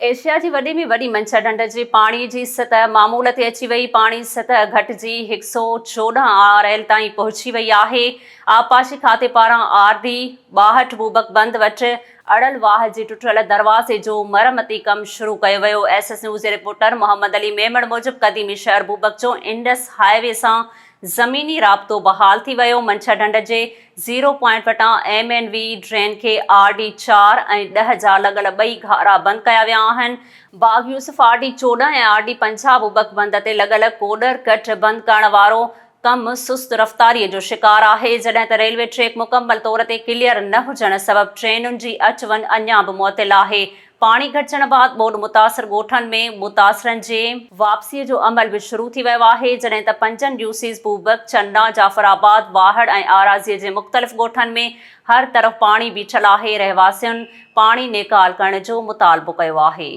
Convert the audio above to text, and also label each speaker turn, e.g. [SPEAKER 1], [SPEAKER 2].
[SPEAKER 1] Asia جي وڏي ۾ وڏي منڇر ڍنڍ جي پاڻي جي سطح معمول تي اچي وئي، پاڻي سطح گهٽجي 114 آر ايل تائين پهچي وئي آهي، آبپاشي کاتي پاران آر ڊي 62 بوبڪ بند وٽ اڙل واهه جي ٽٽل دروازي جو مرمتي ڪم شروع ڪيو ويو، ايس ايس نيوز جي رپورٽر محمد علي ميمڻ موجب قديمي شهر بوبڪ جو انڊس هاء وي سان زميني رابطو بحال ٿي ويو، منڇر ڍنڍ جي زيرو پوائنٽ وٽان ايم اين وي ڊرين کي آر ڊي چار ۽ ڏهه جا لڳل ٻئي گهارا بند ڪيا ويا آهن، Bagh Yousuf R D 14 ۽ R D 50 بوبڪ بند تي لڳل ڪوڏر ڪٽ بند ڪرڻ وارو ڪم سست رفتاري جو شڪار آهي، جڏهن ته ريلوي ٽريڪ مڪمل طور تي ڪليئر نه هجڻ سبب ٽرينن جي اچ وڃ اڃا به معطل آهي، پاڻي گهٽجڻ بعد ٻوڏ متاثر ڳوٺن ۾ متاثرن جي واپسي جو عمل به شروع ٿي ويو آهي، جڏهن ته پنجن يوسيز بوبڪ، چنڊا، جعفر آباد، واهڙ ۽ آراضي جي مختلف ڳوٺن ۾ هر طرف پاڻي بيٺل آهي، رهواسين پاڻي نيڪال ڪرڻ جو مطالبو ڪيو آهي.